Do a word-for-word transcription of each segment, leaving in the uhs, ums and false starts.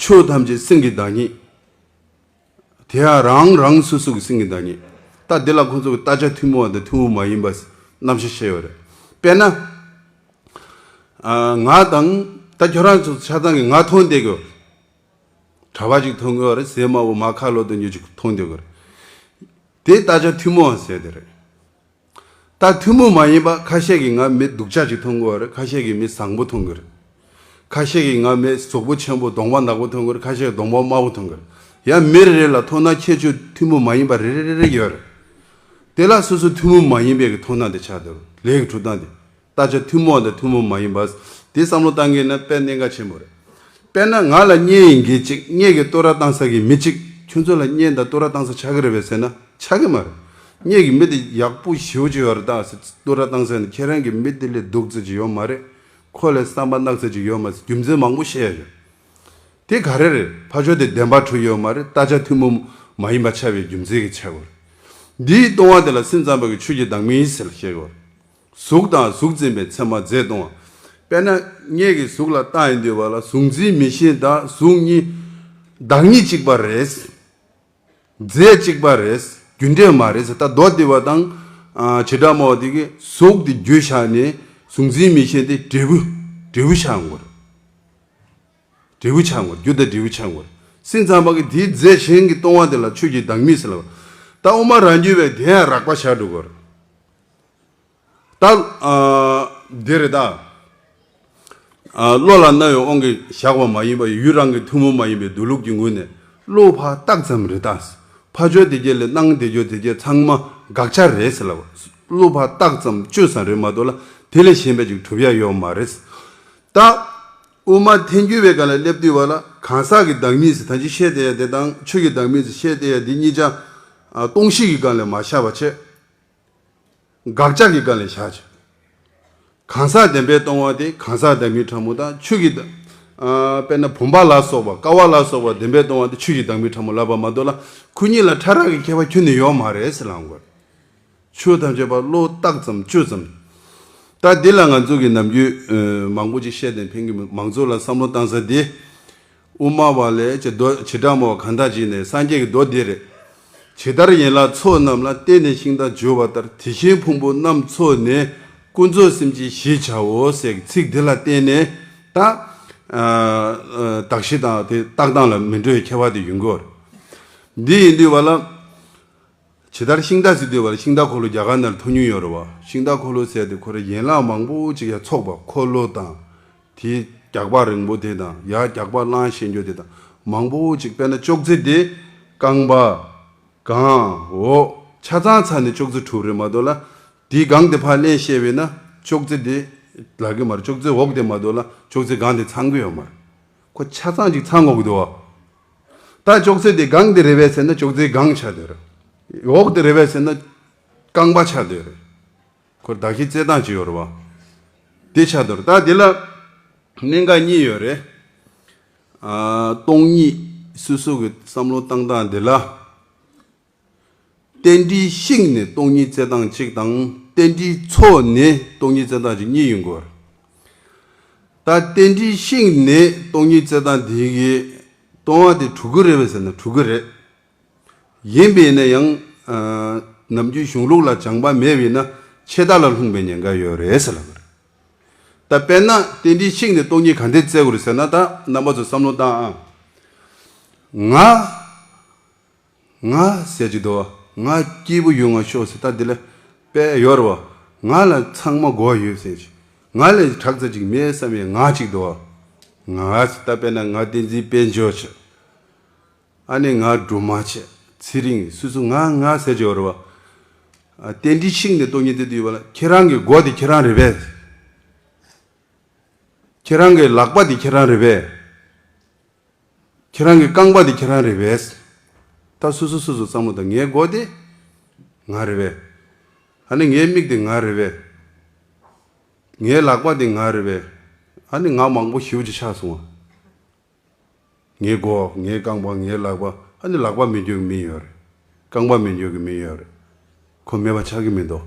ཆོས་ཐམས་ཅད་སེམས་ཀྱི་བདག་ཉིད། དེ་ཡང་རང་རང་སོ་སོ་གི་སེམས་ཀྱི་བདག་ཉིད། ད་འདི་ལ་ཁོང་ཚོ་གི་བརྟག་བྱ་ཐུན་མོང་བ་དང་ཐུན་མོང་མ་ཡིན་པ་རྣམ་གཞག་བཤད་ཡོད་རེད། དཔེར་ན། ཨ། ང་དང་། ད་ཁྱོད་རང་ཚོ་ཆ་ཚང་གི་ང་མཐོང་བསྡད་དགོས། གྲྭ་པ་ཅིག་མཐོང་གི་ཡོད་རེད། ཟས་མ་བོ་མ་ཁ་ལོ་དོན་རྒྱུ་ཅིག་མཐོང་བསྡད་དགོས་རེད། དེ་བརྟག་བྱ་ཐུན་མོང་བ་ཟེར་དེ་རེད། ད་ཐུན་མོང་མ་ཡིན་པ་ཁ་ཤས་ཀྱིས་ང་མི་སྡུག་ཅག་ཅིག་མཐོང་གི་ཡོད་རེད། ཁ་ཤས་ཀྱིས་མི་བཟང་པོ་མཐོང་གི་རེད། ཁ་ཤས་ཀྱིས་ང་མི་གཟུགས་པོ་ཆེན་པོ་གདོང་པ་ནག་པོ་མཐོང་གི་རེད། ཁ་ཤས་ཀྱིས་གདོང་པ་དམར་པོ་མཐོང་གི་རེད། ཡང་མི་རེ་རེ་ལ་མཐོང་སྣང་ཁྱད་ཆོས་ཐུན་མོང་མ་ཡིན་པ་རེ་རེ་རེ་རེ་ཡོད་རེད། དེ་ལ་སོ་སོ་ཐུན་མོང་མ་ཡིན་པའི་གི་མཐོང་སྣང་དེ་ཆགས་འདུག་ལས་ཀྱི་གྲུབ་སྟངས་དེ། བརྟག་བྱ་ཐུན་མོང་དང་ཐུན་མོང་མ་ཡིན་པ། དེ་བསམ་བློ་བཏང་གི་ན་དཔེ་གནད་འགག་ཆེན་པོ་རེད། དཔེར་ན་ང་ལ་གཉེན་ཡིན་མཁན་གཅིག་གཉེན་གྱི་བསྟོད་ར་བཏང་ས་གི་མི་གཅིག་ཁྱོད་ཚོ་ལ་གཉེན་དང་བསྟོད་ར་བཏང་ས་ཆགས་ཀྱི་རེད་པས་ཟེར་ན་ཆགས་ཀྱི་མ་རེད། གཉེན་གྱི་མི་དེ་ཡག་པོ་ཞེ་པོ་ཅིག་ཡོད་རེད་ད་ཟེར་བསྟོད་ར་བཏང་ས་ནི་ཁྱེད་རང་གི་མི་དེ་ལས་སྡུག་ཙམ་ཅིག་ཡོད་མ་རེད། ཁོ་ལས་བསམ་པ་གནག་ཙམ་ཅིག་ཡོད་མ་རེད་རྒྱུ་མཚན་མང་པོ་བཤད་ཡ་ཡོད། དེ་ག་རེ་རེད། ཕ་ཆོས་དེ་བདེན་པ་གྲུབ་ཡོད་མ་རེད། བརྟག་བྱ་ཐུན་མོང་མ་ཡིན་པ་ཆགས་པའི་རྒྱུ་མཚན་གྱིས་ཆགས་པ་རེད། འདིའི་ལྟུང་བ་དེ་ལ་སེམས་ཙམ་པ་གིས་ཆོས་ཀྱི་བདག་མེད་ཟེར་བཤད་ཡོད་རེད། གཟུགས་དང་གཟུགས་འཛིན་པའི་མཚན་མ་རྫས་ལྟུང་བ། དཔེར་ན་ངེད་ཀྱི་གཟུགས་ལ་བལྟ་ཡིན་དུས་བ་ལ་གཟུགས་འཛིན་མི་ཤེས་དང་གཟུགས་གཉིས་བདག་ཉིད་གཅིག་པ་རེད། རྫས་གཅིག་པ་རེད། རྒྱུ་འབྲས་མ་རེད་ཟེར། ད་མདོ་སྡེ་པ་དང་། ཨ། བྱེ་བྲག་སྨྲ་བ་དེ་གིས་གཟུགས་དེ་རྒྱུ་བཞག་ནས་གཟུགས་འཛིན་མི་ཤེས་དེ་འབྲས་བུ། འབྲས་བུ་ཆགས་འགྲོ། འབྲས་བུ་ཆགས་འགྲོ། རྒྱུ་དང་འབྲས་བུ་ཆགས་འགྲོ། སེམས་ཙམ་པ་གིས་དེའི་རྫས་གཞན་གྱི་ལྟུང་བ་དེ་ལ་ཆོས་ཀྱི་བདག་མེད་ཟེར་ལབ། ད་དབུ་མ་རང་རྒྱུད་པས་དེ་ཡང་རགས་པ་བཞག་འགྲོ་གི་རེད། ད། ཨ། འདི་རེད་ད། ཨ། བློ་ལ་རྣམ་གཡེང་དབང་གིས་བཞག་པ་མ་ཡིན་པ་ཡུལ་རང་གི་ཐུན་མོང་མ་ཡིན་པའི་སྡོད་ལུགས་ཀྱི་ངོས་ནས་བློ་ཕར་བཏགས་ཙམ་རེད་ད། ཕ་ཆོས་དེ་གྱད་ལས་སྣང་དེ་གྱད་དེ་གྱད་ཚང་མ་དགག་བྱ་རེད་ཟེར་ལབ། བློ་ཕར་བཏགས་ཙམ་བཅོས་ཙམ་རེད་མ་གཏོགས་ལ་དེ་ལས་གཞན་པ་ཅིག་གྲུབ་ཡ་ཡོད་མ་རེད། ད། དབུ་མ་ཐལ་འགྱུར་བའི་སྒང་ལ་སླེབས་དུས་བ་ལ་གང་ཟག་གི་བདག་མེད་ཟེར་ད་ཅི་བཤད་བསྡད་ཡ་དེ་དང་ཆོས་ཀྱི་བདག་མེད་ཟེར་བཤད་བསྡད་ཡ་དེ་གཉིས་ཆ། ཨ། སྟོང་གཞི་གི་སྒང་ལ་མ་བཞག་པ་བྱས། དགག་བྱ་གི་སྒང་ལ་བཞག་བྱས། གང་ཟག་བདེན་པའི་ལྟུང་བ་དེ་གང་ཟག་བདག་མེད་ཕྲ་མོ་དང་ཆོས་ཀྱི་བདག་ཨ། དཔེར་ན་བུམ་པ་ལ་སོགས་པ་ཀ་བ་ལ་སོགས་པ་བདེན་པའི་ལྟུང་བ་དེ་ཆོས་ཀྱི་བདག་མེད་ཕྲ་མོ་ལབ་པ་མ་གཏོགས་ལ་ཁོ་གཉིས་ལ་ཕྲ་རགས་ཀྱི་ཁྱད་པར་ཁྱོན་ནས་ཡོད་མ་རེད་ཟེར་ལབ་དགོས། ཆོས་ཐམས་ཅད་པ་བློ་བཏགས་ཙམ་བཅོས་ཙམ། ད་འདི་ལ་ང་ཚོ་གི་ནམ་རྒྱུན་ཨ། མང་པོ་ཅིག་བཤད་དེ་ཕན་གྱི་མི། མང་ཚོགས་ལ་བསམ་བློ་བཏང་ས་དེ། དབུ་མ་པ་ལས་ཀྱི་མདོ་བྱེ་བྲག་སྨྲ་བ་གང་དག་ཅིག་ནས་སངས་རྒྱས་ཀྱི་མདོ་འདི་རེད། ཇི་ལྟར་ཡན་ལག་ཚོགས་རྣམས་ལ། བརྟེན་ནས་ཤིང་རྟ་བྱོ་བ་ལྟར། དེ་བཞིན་ཕུང་པོ་རྣམས་ཚོགས་ནས། ཀུན་རྫོབ་སེམས་ཅན་ཞེས་བྱའོ་ཟེར་གྱི་ཚིག་འདི་ལ་བརྟེན་ནས་ད། ཨ། ཨ། གདགས་གཞི་དང་དེ་བཏགས་སྟངས་ལ་མི་འདྲ་བའི་ཁྱད་པར་དེ་ཡོང་གི་ཡོད་རེད། འདི་ཡིན་དུས་བ་ལ། ཇི་ལྟར་ཤིང་རྟ་ཟེར་དུས་བ་ལ་ཤིང་རྟ་འཁོར་ལོ་རྒྱ་གར་ནང་ལ་ཐོན་མྱོང་ཡོད་རེད་བ། ཤིང་རྟ་འཁོར་ལོ་ཟེར་དུས་ཁོ་རང་ཡན་ལག་མང་པོ་ཅིག་ཡར་ཚོགས་པ། འཁོར་ལོ་དང་། དེའི་རྒྱགས་པ་རིང་པོ་དེ་དང་། ཡར་རྒྱགས་པ་བླངས་བཞེངས་རྒྱུ་དེ་དང་མང་པོ་ཅིག་དཔེར་ན་ཅོག་ཙེ་དེ་རྐང་པ། གང་། འོག་ཆ་ཚང་ཚང་ནས་ཅོག་ཙེ་གྲུབ་རེད་མ་གཏོགས་ལ། དེའི་སྒང་དེ་ཕར་ལེན་བཤད་པས་ན་ཅོག་ཙེ་དེ་ལབ་ཀྱི་མ་རེད། ཅོག་ཙེ་འོག་དེ་མ་གཏོགས་ལ་ཅོག་ཙེ་སྒང་དེ་ཚང་གི་ཡོད་མ་རེད། ཁོ་ཆ་ཚང་ཅིག་ཚང་དགོས་ཀྱི་འདུག་བ། ད་ཅོག་ཙེ་དེ་སྒང་དེ་རེད་པས་ཟེར་ན་ཅོག་ཙེ་སྒང་ཆགས་བསྡད་རེད། འོག་དེ་རེད་པས་ཟེར་ན་རྐང་པ་ཆགས་བསྡད་རེད། ཁོར་གདགས་གཞི་རྩེ་སྟངས་ཅིག་ཡོད་རེད་བ། དེ་ཆགས་བསྡད་རེད། ད་དེ་ལ་གནད་འགག་གཉིས་ཡོད་རེད། ཨ། སྟོང་ཉིད་སོ་སོ་གི་བསམ་བློ་བཏང་སྟངས་དེ་ལ། རྟེན་འབྲེལ་བཤིག་ནས་སྟོང་ཉིད་བཙལ་སྟངས་གཅིག་དང་། རྟེན་འབྲེལ་ཚོགས་ནས་སྟོང་ཉིད་བཙལ་སྟངས་གཅིག་གཉིས་ཡོང་གི་ཡོད་རེད། ད་རྟེན་འབྲེལ་བཤིག་ནས་སྟོང་ཉིད་བཙལ་སྟངས་དེ་གི་ལྟུང་བ་དེ་གྲུབ་ཀྱི་རེད་པས་ཟེར་ན་གྲུབ་ཀྱི་རེད། ཡིན་པས་ན་ཡང་། ཨ། ནམ་རྒྱུན་གཞུང་ལུགས་ལ་སྦྱངས་པ་མེད་པས་ན་ཆད་ལྟ་ལ་ལྷུང་བའི་ཉེན་ཁ་ཡོད་རེད་ཟེར་ལབ་པ་རེད། ད་དཔེར་ན་རྟེན་འབྲེལ་བཤིག་ནས་སྟོང་ཉིད་ག་འདྲས་བཙལ་དགོས་རེད་ཟེར་ན། ད་རྣམ་པ་ཚོ་བསམ་བློ་བཏང་ཨ། ང་། ང་ཟེར་གྱི་འདུག་བ། ང་སྐྱིད་པོ་ཡོང་ང་ཤོག་ཟེར། ད་འདི་ལ་དཔེ་ཡོད་རེད་བ། ང་ལ་ཚང་མ་དགོས་ཡོད་ཟེར་གྱི། ང་ལས་དྲག་ཙམ་ཅིག་མེད་བསམ་པའི་ང་ཅིག་འདུག་བ། ང་ཟེར། ད་དཔེར་ན་ང་བསྟན་འཛིན་དཔལ་འབྱོར་བྱས། ཨ་ནི་ང་སྒྲོལ་མ་བྱས། ཚེ་རིང་། སོ་སོ་ང་ང་ཟེར་གྱི་ཡོད་རེད་བ། ཨ། རྟེན་འབྲེལ་བཤིག་ནས་སྟོང་ཉིད་དེ་དུས་བ་ལ་ཁྱེད་རང་གི་མགོ་དེ་ཁྱེད་རང་རེད་པས། ཁྱེད་རང་གི་ལག་པ་དེ་ཁྱེད་རང་རེད་པས། ཁྱེད་རང་གི་རྐང་པ་དེ་ཁྱེད་རང་རེད་པས། ད་སོ་སོ་སོ་སོ་བསམ་བློ་བཏང་། ངའི་མགོ་དེ་ང་རེད་པས། ཨ་ནི་ངའི་མིག་དེ་ང་རེད་པས། ངའི་ལག་པ་དེ་ང་རེད་པས། ཨ་ནི་ང་མང་པོ་ཞེ་པོ་ཅིག་ཆགས་སོང་བ། ངའི་མགོ། ངའི་རྐང་པ། ངའི་ལག་པ། ཨ་ནི་ལག་པ་མེད་རྒྱུ་གི་མི་ཡོད་རེད། རྐང་པ་མེད་རྒྱུ་གི་མི་ཡོད་རེད། ཁོ་མེད་པ་ཆགས་ཀྱི་མི་འདུག་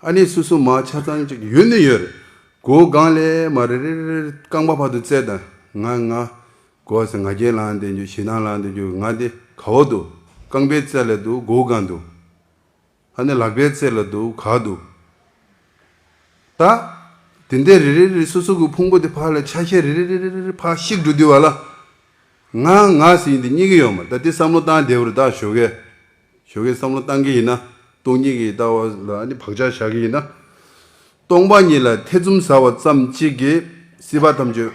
ཨ་ནི་སོ་སོ་མ་ཆ་ཚང་ཅིག་ཡོད་ནི་ཡོད་རེད། མགོ་སྒང་ལས་མར་རེ་རེ་རེ་རེ་རྐང་པ་བར་དུ་བཙལ་དང་། ང་ང་། གོ་ཟེར། ང་རྒྱལ་ལངས་བསྡད་རྒྱུ། ཞེད་སྣང་ལངས་བསྡད་རྒྱུ། ང་དེ་ག་བ་འདུག། རྐང་པའི་རྩེ་ལ་འདུག། མགོ་གང་འདུག། ཨ་ནི་ལག་པའི་རྩེ་ལ་འདུག། ག་འདུག། ད་དེ་འདྲའི་རེ་རེ་རེ་སོ་སོ་གི་ཕུང་པོ་དེ་ཕར་ལ་ཆ་ཤས་རེ་རེ་རེ་རེ་རེ་ཕར་བཤིག་འགྲོ་དུས་བ་ལ། ང་ང་ཟེར་ཡིན་དེ་རྙེད་ཀྱི་ཡོད་མ་རེད། ད་དེ་བསམ་བློ་བཏང་བསྡད་པ་རེད། ད་ཞོགས་ཀས། ཞོགས་ཀས་བསམ་བློ་བཏང་གི་ཡིན་ན། སྟོང་ཉིད་ཀྱི་ལྟ་བ་ལ་ནི་བག་ཆགས་བཞག་གི་ཡིན་ན། སྟོང་པ་ཉིད་ལ་ཐེ་ཚོམ་ཟ་བ་ཙམ་གཅིག་གིས་སྲིད་པ་ཐམས་ཅད་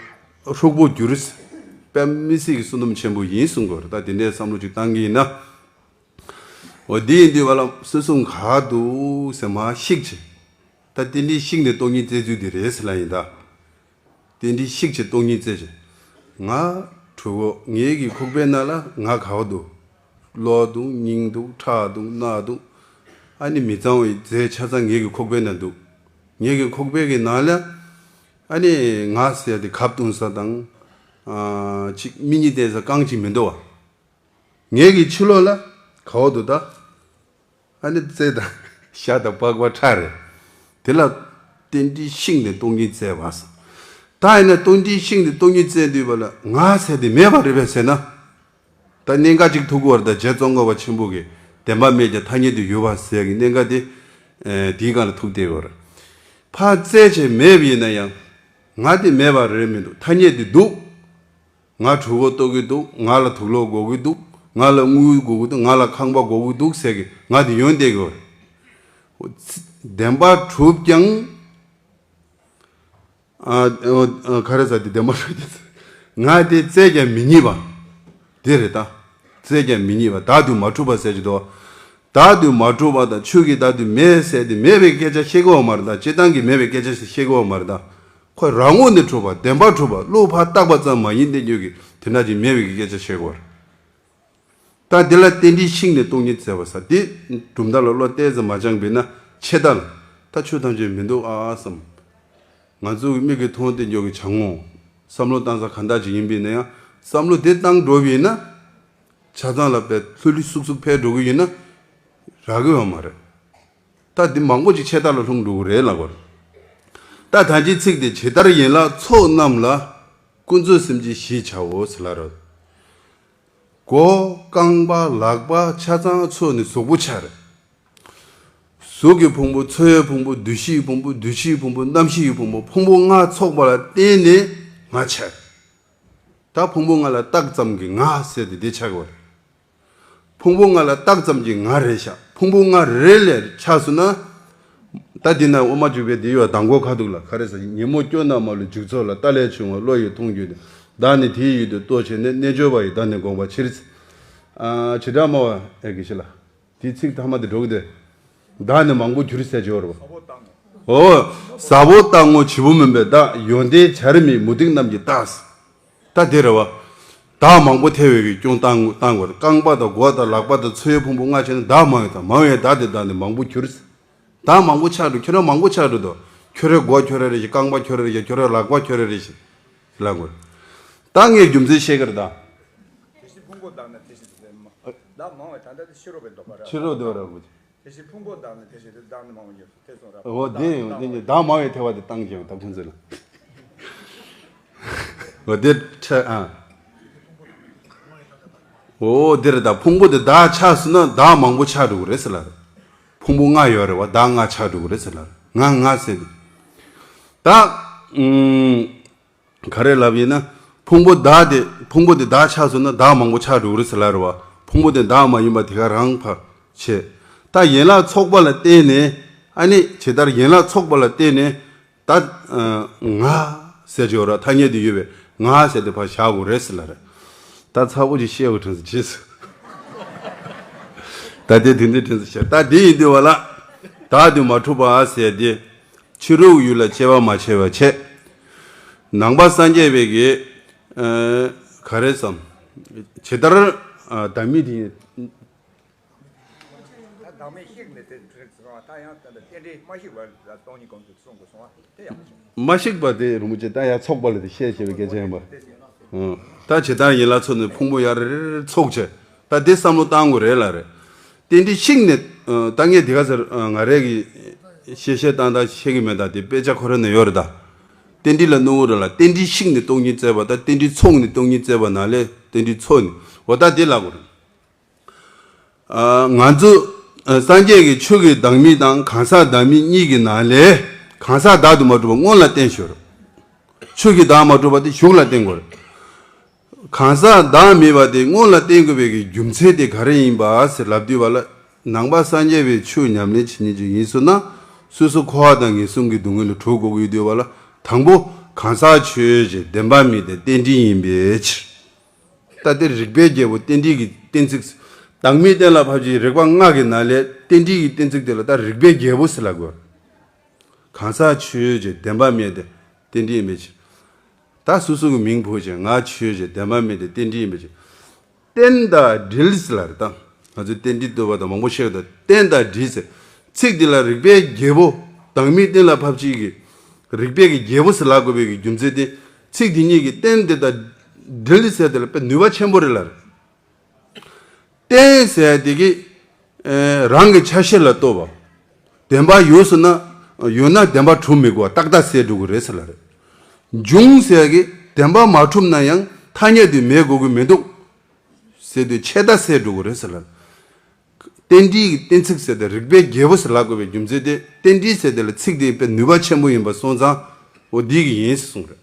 ཧྲུག་པོར་འགྱུར། དཔེ་མི་སྲིད་ཀྱི་བསོད་ནམས་ཆེན་པོ་ཡིན་གསུང་གི་ཡོད་རེད། ད་དེ་འདྲའི་བསམ་བློ་ཅིག་བཏང་གི་ཡིན་ན། འོ་འདི་ཡིན་དུས་བ་ལ་སོ་སོ་ག་འདུག་ཟེར་མར་བཤིག་བྱས། ད་དེ་འདྲའི་བཤིག་ནས་སྟོང་ཉིད་བཙལ་ཚུལ་འདི་རེད་ཟེར་ལབ་ཡིན་ད། དེ་འདྲའི་བཤིག་བྱས་སྟོང་ཉིད་བཙལ་བྱས། ང་གྲོད་ཁོག་ངེད་ཀྱི་ཁོག་པའི་ནང་ལ་ང་ག་བ་འདུག། གློ་འདུག། སྙིང་འདུག། ཁྲག་འདུག། སྣ་འདུག། ཨ་ནི་མི་གཙང་བའི་རྫས་ཆ་ཚང་ངེད་ཀྱི་ཁོག་པའི་ནང་འདུག། ངེད་ཀྱི་ཁོག་པའི་གི་ནང་ལ་ཨ་ནི་ང་ཟེར་ཏེ་ཁབ་བཏུང་ས་དང་། ཨ་ཅིག་མི་གཉིས་བསྡད་ས་རྐང་གཅིག་མི་འདུག་བ། ངེད་ཀྱི་ཕྱི་ལོགས་ལ་ག་བ་འདུག་ད། ཨ་ནི་རྩེ་དང་ཤ་དང་པགས་པ་ཁྲག་རེད། དེ་ལ་རྟེན་འབྲེལ་བཤིག་ནས་སྟོང་ཉིད་བཙལ་བ་ཟེར། ད་ཡིན་ན་རྟེན་འབྲེལ་བཤིག་ནས་སྟོང་ཉིད་བཙལ་དུས་བ་ལ་ང་ཟེར་དེ་མེད་པ་རེད་པས་ཟེར་ན། ད་གནད་འགག་ཅིག་ཐུག་གི་ཡོད་རེད། ད་རྗེ་ཙོང་ཁ་པ་ཆེན་པོ་གིས་བདེན་པ་མེད་ཀྱང་ཐ་སྙད་དུ་ཡོད་པ་ཟེར་གྱི་གནད་འགག་དེ། ཨེ། དེའི་སྒང་ལ་ཐུག་བསྡད་ཡོད་རེད། ཕར་བཙལ་བྱས་མེད་པ་ཡིན་ན་ཡང་། ང་དེ་མེད་པ་རེད་མི་འདུག། ཐ་སྙད་དེ་འདུག། ང་གྲོད་ཁོག་ལྟོགས་ཀྱི་འདུག། ང་ལ་དུག་ལོག་དགོས་ཀྱི་འདུག། ང་ལ་དངུལ་དགོས་ཀྱི་འདུག། ང་ལ་ཁང་པ་དགོས་ཀྱི་འདུག་ཟེར་གྱི་ང་དེ་ཡོང་བསྡད་ཀྱི་ཡོད་རེད། བདེན་པ་གྲུབ་ཀྱང་། ཨ། ཨ། ག་རེ་ཟེར་དེ་བདེན་པ་གྲུབ་ཀྱང་། ང་དེ་བཙལ་ཀྱང་མི་རྙེད་པ། དེ་རེད་ད། བཙལ་ཀྱང་མི་རྙེད་པ། བདག་ཏུ་མ་གྲུབ་པ་ཟེར་གྱི་འདུག། བདག་ཏུ་མ་གྲུབ་པ་དང་ཆོས་ཀྱི་བདག་ཏུ་མེད་ཟེར་དེ་མེད་པའི་སྐད་ཆ་བཤད་ཀྱི་ཡོད་མ་རེད་ད། སྤྱིར་བཏང་གི་མེད་པའི་སྐད་ཆ་ཞིག་བཤད་ཀྱི་ཡོད་མ་རེད་ད། ཁོ་རང་ངོས་ནས་གྲུབ་པ། བདེན་པར་གྲུབ་པ། བློ་ཕར་བཏགས་པ་ཙམ་མ་ཡིན་ཏེ་ཉོན་གྱི་དེ་འདྲ་ཅིག་མེད་པའི་གི་སྐད་ཆ་བཤད་དགོས་རེད། ད་འདི་ལ་རྟེན་འབྲེལ་བཤིག་ནས་སྟོང་ཉིད་བཙལ་བ་ཟེར་དེ། གྲུབ་མཐའ་ལ་བློ་གཏད་ཙམ་མ་སྦྱངས་པས་ན་ཆད་ལྟ་ལ། ད་ཆོས་ཐམས་ཅད་མི་འདུག་ཨ་བསམ། ང་ཚོ་གི་མིག་གིས་མཐོང་སྟེ་ཉོན་གྱི་བྱ་ངོ་། བསམ་བློ་བཏང་ས་གང་དག་ཅིག་ཡིན་པས་ན་ཡང་བསམ་བློ་དེ་བཏང་འགྲོ་བས་ན། ཆ་ཚང་ལ་པའི་ལྷུ་ལྷུ་སུག་སུག་འཕེལ་འགྲོ་གི་ཡིན་ན། རག་གི་ཡོད་མ་རེད། ད་འདི་མང་པོ་ཅིག་ཆད་ལྟ་ལ་ལྷུང་འགྲོ་གི་རེད་ལབ་པ་རེད། ད་ད་ཅིའི་ཚིག་དེ་ཇི་ལྟར་ཡན་ལག་ཚོགས་རྣམས་ལ། ཀུན་རྫོབ་སེམས་ཅན་ཞེས་བྱའོ་ཟེར་ལབ་རེད། མགོ་རྐང་པ་ལག་པ་ཆ་ཚང་ཚོགས་ནས་གཟུགས་པོ་ཆགས་རེད། གཟུགས་ཀྱི་ཕུང་པོ། ཚོར་བའི་ཕུང་པོ། འདུ་ཤེས་ཕུང་པོ། འདུ་བྱེད་ཕུང་པོ། རྣམ་ཤེས་ཀྱི་ཕུང་པོ། ཕུང་པོ་ལྔ་ཚོགས་པ་ལ་བརྟེན་ནས་ང་ཆགས། ད་ཕུང་པོ་ལྔ་ལ་བཏགས་ཙམ་གྱིས་ང་ཟེར་ཏེ་འདི་ཆགས་པ་རེད། ཕུང་པོ་ལྔ་ལ་བཏགས་ཙམ་གྱིས་ང་རེད་ཤག། ཕུང་པོ་ལྔ་རེ་ལས་ཆགས་སོང་ན། ད་འདི་ན་དབུ་མ་འཇུག་པའི་འདི་ཡོད། མདང་དགོང་ཁ་ཐུག་ལ་ག་རེ་ཟེར། ཉོན་མོངས་སྐྱོ་རྣམས་མ་ལུས་འཇུག་ཚོགས་ལ། ལྟ་ལས་བྱུང་བ་བློ་ཡིས་མཐོང་གྱུར་ཏེ། བདག་ནི་དེའི་ཡུལ་དུ་རྟོག་བྱས་ནས། རྣལ་འབྱོར་པ་ཡིས་བདག་ནི་དགོངས་པའི་ཕྱིར། ཨ། བྱེ་བྲག་སྨྲ་བ་ཨེ་གི་ཤི་ལ། དེའི་ཚིག་ཐ་མ་དེ་འགྲོ་གི་དེ། བདག་ནི་མང་པོར་གྱུར་ཟེར་གྱི་ཡོད་རེད་པ། ཨོ། ཟ་བོ་རྟག་ངོ་བྱི་བོ་མིན་པའི་བདག། ཡོན་ཏན་བྱར་མེད་མུ་སྟེགས་རྣམས་ཀྱི་རྟགས། ད་དེ་རེད་པ། བདག་མང་པོ་ཐལ་བའི་གི་སྐྱོན་བཏང་བཏང་དགོས་རེད། རྐང་པ་དང་མགོ་དང་ལག་པ་དང་ཚོའི་ཕུང་པོ་ལྔ་བྱས་ན་བདག་མང་བའི་བདག། མང་བའི་བདག་དེ་བདག་ནི་མང་པོ་གྱུར། བདག་མང་པོ་ཆགས་འགྲོ། ཁྱོད་རང་མང་པོ་ཆགས་འགྲོ་དོ། ཁྱོད་རའི་མགོ་ཁྱོད་ར་རེད་ཤག། རྐང་པ་ཁྱོད་ར་རེད་ཤག། ཁྱོད་རའི་ལག་པ་ཁྱོད་ར་རེད་ཤག་ལབ་དགོས་རེད། ད་ངས་རྒྱུ་མཚན་བཤད་གི་རེད་ད། དེ་བཞིན་ཕུང་པོ་བདག་ནི་དེ་བཞིན་དུ་ཟད་མ། བདག་མང་བས་ད་ལྟ་དེ་ཕྱི་རོལ་པའི་འདོད་པ་ར། ཕྱི་རོལ་འདོད་པ་ར་དགོས། དེ་བཞིན་ཕུང་པོ་བདག་ནི་དེ་བཞིན་དུ་བདག་ནི་མང་བ་ཉིད་དུ་ཐལ་གསུངས་ར། འོ་དེ་ཡང་དེ་ནི་བདག་མང་བའི་ཐལ་བ་དེ་བཏང་ཀྱང་ད་ཁོང་ཚོ་ལ། འོ་དེ་ཆ་ཨ། འོ་དེ་རེད་ད། ཕུང་པོ་དེ་བདག་ཆགས་སོང་ན་བདག་མང་པོ་ཆགས་འགྲོ་གི་རེད་ཟེར་ལ་རེད། ཕུང་པོ་ལྔ་ཡོད་རེད་པ། བདག་ལྔ་ཆགས་འགྲོ་གི་རེད་ཟེར་ལ་རེད། ང་ང་ཟེར་ཏེ། ད་ཨུམ། ག་རེ་ལབ་ཡིན་ན། ཕུང་པོ་བདག་དེ། ཕུང་པོ་དེ་བདག་ཆགས་སོང་ན་བདག་མང་པོ་ཆགས་འགྲོ་གི་རེད་ཟེར་ལབ་རེད་པ། ཕུང་པོ་དེ་བདག་མ་ཡིན་པ་དེ་ག་རང་ཕར་བྱས། ད་ཡན་ལག་ཚོགས་པ་ལ་བརྟེན་ནས། ཨ་ནི་ཇི་ལྟར་ཡན་ལག་ཚོགས་པ་ལ་བརྟེན་ནས། ད་ཨ་ང་ཟེར་གྱི་ཡོད་ར། ཐ་སྙད་དེ་ཡོད་པས་ང་ཟེར་དེ་ཕར་བཞག་དགོས་རེད་ཟེར་ལབ་རེད། ད་ཚ་པོ་ཅིག་བཤད་དགོས་དྲན་སོང་། རྗེས་སུ། ད་དེ་དེ་འདྲའི་དྲན་སོང་བཤད། ད་དེ་ཡིན་དུས་བ་ལ། བདག་ཏུ་མ་གྲུབ་པ་ཟེར་དེ། ཕྱི་རོལ་ཡུལ་ལ་དཔྱད་པ་མ་བྱས་པ་བྱས། ནང་པ་སངས་རྒྱས་པའི་གི། ཨ། ག་རེ་བསམ། ཇི་ལྟར། ཨ། བདག་མེད་དེ། ད་བདག་མེད་བཤིག་ནས་དེ་འཕྲོས་སོང་བ། ད་ཡང་ད་ལྟ་རྟེན་འབྲེལ་མ་བཤིག་པར་སྟོང་ཉིད་སྒོམ་དུ་གསུང་དགོས་སོང་བ་དེ་ཡང་། མ་བཤིག་པ་དེ་རིན་པོ་ཆེ་ད་ཡང་ཚོགས་པ་ལ་དེ་བཤད་བྱས་པའི་སྐད་ཆ་ཡིན་པ། ཨང་། ད་ཇི་ལྟར་ཡན་ལག་ཚོགས་ནས་ཕུང་པོ་ཡར་རེ་རེ་རེ་ཚོགས་བྱས། ད་དེ་བསམ་བློ་བཏང་དགོས་རེད་ལབ་རེད། རྟེན་འབྲེལ་བཤིག་ནས། ཨ། ད་ངས་དེ་ག་ཟེར། ཨ། ང་རས་ཀྱི་བཤད་བཤད་བཏང་བཏང་བཤད་ཀྱི་མེད། ད་དེ་དཔེ་ཆ་ཁོ་རང་ནས་ཡོད་རེད་ད། རྟེན་འབྲེལ་ལ་སྣང་ངོ་ར་ལ་རྟེན་འབྲེལ་ཤིག་ནས་སྟོང་ཉིད་བཙལ་བ་དང་རྟེན་འབྲེལ་ཚོགས་ནས་སྟོང་ཉིད་བཙལ་བ་ན་ལས་རྟེན་འབྲེལ་ཚོགས་ནས་འོ་ད་དེ་ལ་གོ་རེད། ང་ཚོ་སངས་རྒྱས་ཀྱི་ཆོས་ཀྱི་བདག་མེད་དང་གང་ཟག་བདག་མེད་གཉིས་ཀྱི་ནང་ལས་གང་ཟག་བདག་ཏུ་མ་གྲུབ་པ་སྔོན་ལ་བསྟན་ཞོར། ཆོས་ཀྱི་བདག་མ་གྲུབ་པ་དེ་གཞུག་ལ་བསྟན་དགོས་རེད། གང་ཟག་བདག་མེད་པ་དེ་སྔོན་ལ་བསྟན་དགོས་པའི་གི་རྒྱུ་མཚན་དེ་ག་རེ་ཡིན་པ་ཟེར་ལབ་དུས་བ་ལ། ནང་པ་སངས་རྒྱས་པའི་ཆོས་ཉམས་ལེན་བྱེད་མཁན་ཅིག་ཡིན་སོང་ན། སོ་སོ་འཁོར་བ་དང་ངན་སོང་གི་སྡུག་བསྔལ་ལས་གྲོལ་དགོས་ཀྱི་ཡོད་དུས་བ་ལ། དང་པོ་གང་ཟག་ཆོས་ཅན་བདེན་པ་མེད་དེ་རྟེན་འབྲེལ་ཡིན་པའི་ཕྱིར། ད་དེ་རིགས་པའི་རྒྱལ་པོ་རྟེན་འབྲེལ་གྱི་གཏན་ཚིགས། བདག་མེད་གཏན་ལ་ཕབ་ཕྱིའི་རིགས་པ་ལྔ་གི་ནང་ལས་རྟེན་འབྲེལ་གྱི་གཏན་ཚིགས་དེ་ལ་ད་རིགས་པའི་རྒྱལ་པོ་ཟེར་ལབ་དགོས། གང་ཟག་ཆོས་ཅན་བདེན་པ་མེད་དེ་རྟེན་འབྲེལ་ཡིན་པའི་ཕྱིར། ད་སོ་སོ་གི་མིང་འབོད་ཅིང་ང་ཆོས་ཅན་བདེན་པ་མེད་དེ་རྟེན་འབྲེལ་ཡིན་པའི་ཕྱིར། རྟེན་དང་འབྲེལ་ཟེར་ལབ་རེད་ད། ང་ཚོས་རྟེན་འབྲེལ་བསྟོད་པ་དང་མང་པོ་བཤད་ཡོད་ད། རྟེན་དང་འབྲེལ་ཟེར། ཚིག་འདི་ལ་རིགས་པའི་རྒྱལ་པོ། བདག་མེད་གཏན་ལ་ཕབ་ཕྱིའི་གི་རིགས་པའི་གི་རྒྱལ་པོ་ཟེར་ལབ་དགོས་པའི་གི་རྒྱུ་མཚན་དེ། ཚིག་འདི་གཉིས་ཀྱི་རྟེན་དེ་དང་འབྲེལ་ཟེར་དེ་ལ་དཔེ་ནུས་པ་ཆེན་པོ་རེད་ལབ་རེད། རྟེན་ཟེར་དེ་གི་ཨེ་རང་གི་ཆ་ཤས་ལ་ལྟོས་པ། བདེན་པ་ཡོད་སོང་ན། ཡོད་ན་བདེན་པ་གྲུབ་མི་དགོས་པ་ཏག་ཏག་ཟད་འགྲོ་གི་རེད་ཟེར་ལབ་རེད། འབྱུང་ཟེར་གི་བདེན་པ་མ་གྲུབ་ན་ཡང་ཐ་སྙད་དུ་མེད་དགོས་ཀྱི་མི་འདུག་ཟེར་དུས་ཆད་ལྟ་ཟད་འགྲོ་གི་རེད་ཟེར་ལབ། རྟེན་འབྲེལ་གྱི་གཏན་ཚིགས་ཟེར་ཏེ་རིགས་པའི་རྒྱལ་པོ་ཟེར་ལབ་དགོས་པའི་རྒྱུ་མཚན་དེ། རྟེན་འབྲེལ་ཟེར་དེ་ལ་ཚིག་དེ་དཔེ་ནུས་པ་ཆེན་པོ་ཡིན་པ་སོང་ཙང་། འོ་འདི་གི་ཡིན་ཟེར་གསུངས་རེད།